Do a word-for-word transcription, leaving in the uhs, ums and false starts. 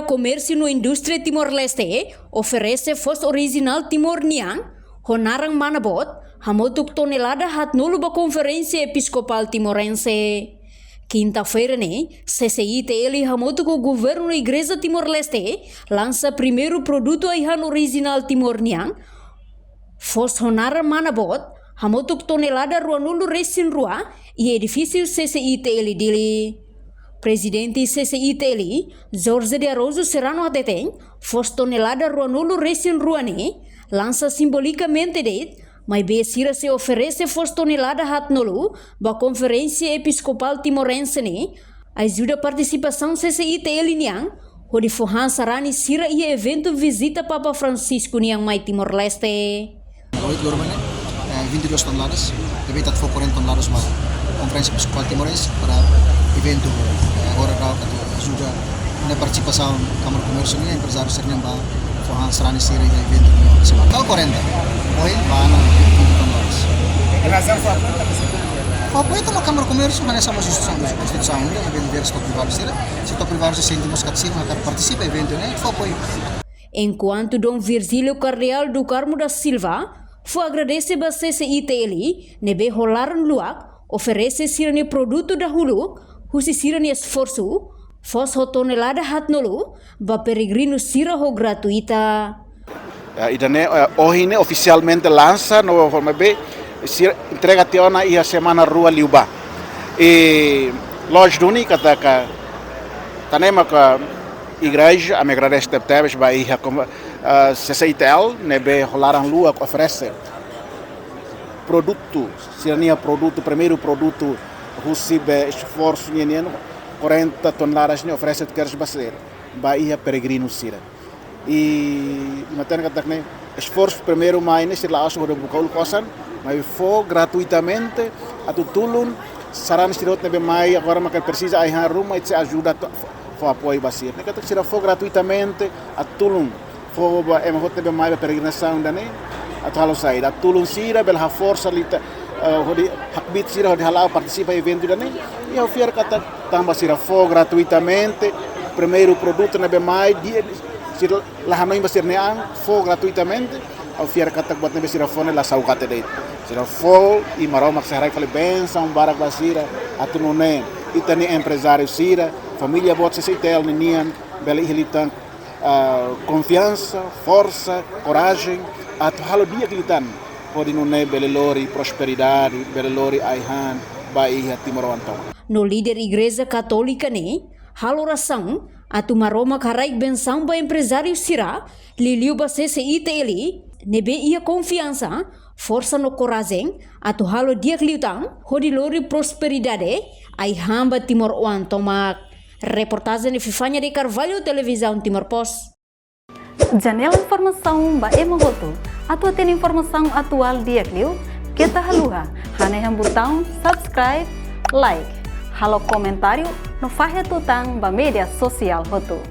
Komérsiu no Indústria Timor-Leste oferese foos orijinál Timor nian, ho naran Manabot, hamutuk tonelada haatnulu ba Konferénsia Episkopál Timorense. Kinta-feira ne'e, C C I T L hamutuk ho Governu Igreja Timor-Leste lansa primeiru produtu ai-han orijinál Timor nian, foos ho naran Manabot, hamutuk tonelada ruanulu resin rua, iha edifísiu C C I T L Dili. Prezidente C C I T L, Jorge de Araújo Serrano hateten, foos tonelada ruanulu resin rua ne'e lansa simbolikamente de'it, maibé sira sei oferese foos tonelada haatnulu ba Konferénsia Episkopál Timorense ne'e, ajuda partisipasaun C C I T L nian, hodi fó han sarani sira iha eventu vizita Papa Francisco nian mai Timor-Leste. Oito agora, né? Eh, vinte e duas toneladas. Depois atu fó quarenta toneladas ba Konferénsia Episkopál Timorense para eventu, eh, agora dá para ajuda na partisipasaun Kámara Komérsiu nian, emprezáriu sira-nian ba fó han sarani sira iha eventu nian. Semana tal quarenta. Ohin ba na vinte toneladas. Relasaun ho apoiu, fó apoiu tama Kámara Komérsiu, hanesan mós instituisaun, instituisaun, né? Eventu sira, setór privadu sira, setór privadu sira sente mós katak sira hakarak partisipa eventu ne'e, fó apoiu. Enkuantu Dom Virgílio Cardeal do Carmo da Silva fó agradese ba C C I T L ne'ebé ho laran luak oferese sira-nia produtu dahuluk, husi sira-nia esforsu, foos ho tonelada haatnulu ba peregrinu sira ho gratuita. Ya, ida-ne'e, eh, ohin ne'e ofisialmente lansa no forma be sira entrega tiha ona iha semana rua liubá. I lójiku duni katak ita-nia maka igreja, ami agradese tebetebes ba iha kom-, eh, C C I T L ne'ebé ho laran luak oferese produtu, sira-nia produtu, primeiru produtu husi be esforsu nian, nian, quarenta toneladas ne'e oferese kedas ba sira, ba iha peregrinu sira. I matenek katak ne'e esforsu primeiru mai ne'e sira la'ós hodi buka uluk osan, maibé fó gratuitamente, atu tulun sarani sira hotu ne'ebé mai agora maka presiza ai-han ruma, ita sei ajuda atu fó apoiu ba sira. Ne'e katak sira fó gratuitamente, atu tulun fó ba ema hotu ne'ebé mai ba peregrinasaun ida-ne'e, atu halo saida, atu tulun sira bele haforsa liután, eh, hodi hakbiit sira hodi hala'o partisipa eventu ida-ne'e. I ha'u fiar katak tanba sira fó gratuitamente, primeiru produtu ne'ebé mai, di, sira la hanoin ba sira-nia an, fó gratuitamente, ha'u fiar katak buat ne'ebé sira fó ne'e la saugate de'it. Sira fó i Maromak sei haraik fali bensaun barak ba sira, atu nune'e ita-nia emprezáriu sira, família boot C C I T L ninian, bele iha liután, ah, konfiansa, forsa, korajen, atu halo di'ak liután, hodi nune'e bele lori prosperidade, bele lori ai-han ba iha timoroan tomak. No líder Igreja Katólika ne'e halo orasaun atu Maromak haraik bensaun ba emprezáriu sira, liuliu ba C C I T L, ne'ebé iha konfiansa, forsa no korajen atu halo di'ak liután, hodi lori prosperidade, ai-han ba timoroan tomak. Reportajen Epifania de Carvalho, Televizaun Timor Post. Janela informasaun ba ema hotu. Atu hatene informasaun atuál di'ak liu, keta haluha hanehan butaun subscribe, like, halo komentáriu no fahe tutan ba média sosiál hotu.